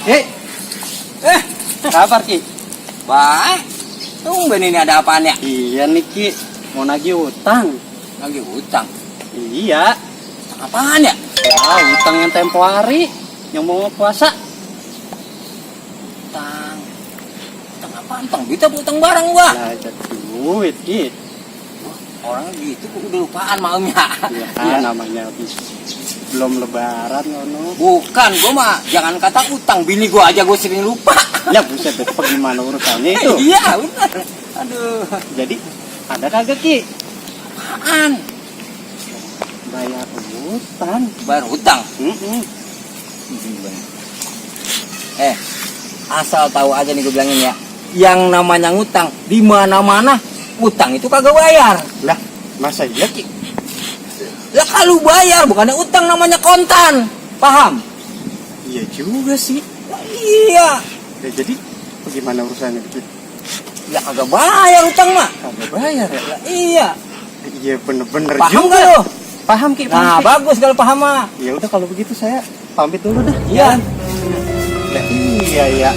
Ki. Kabar Ki? Baik. Tumben ini ada apaan ya? Iya nih Ki, mau nagih utang. Lagi hutang. Iya. Apaan ya? Ah, utang yang tempo hari, yang mau puasa. Utang. Utang apaan? Utang duit apa utang barang gua? Lah, jadi duit Ki. Orang gitu kok udah lupaan malamnya. Iya kan namanya habis belum lebaran ngono. Bukan, gua mah jangan kata utang, bini gua aja gua sering lupa. Ya buset deh, gimana urusannya itu? Iya, benar. Aduh, Jadi ada kagak Ki? apaan? Bayar utang. Bayar hutang. Asal tahu aja nih gue bilangin ya. Yang namanya ngutang di mana-mana utang itu kagak bayar. Lah, masa iya Ki? Lah kalau bayar bukannya utang namanya kontan. Paham? Iya juga sih. Lah, iya. Ya, jadi bagaimana urusannya Ki? Ya kagak bayar utang mah. Kagak bayar ya? Lah, iya. Iya bener-bener Paham juga. gak lo? Paham Ki, paham, Nah, Ki. bagus kalau paham mah. Ya udah kalau begitu saya pamit dulu dah. Iya. Iya, iya.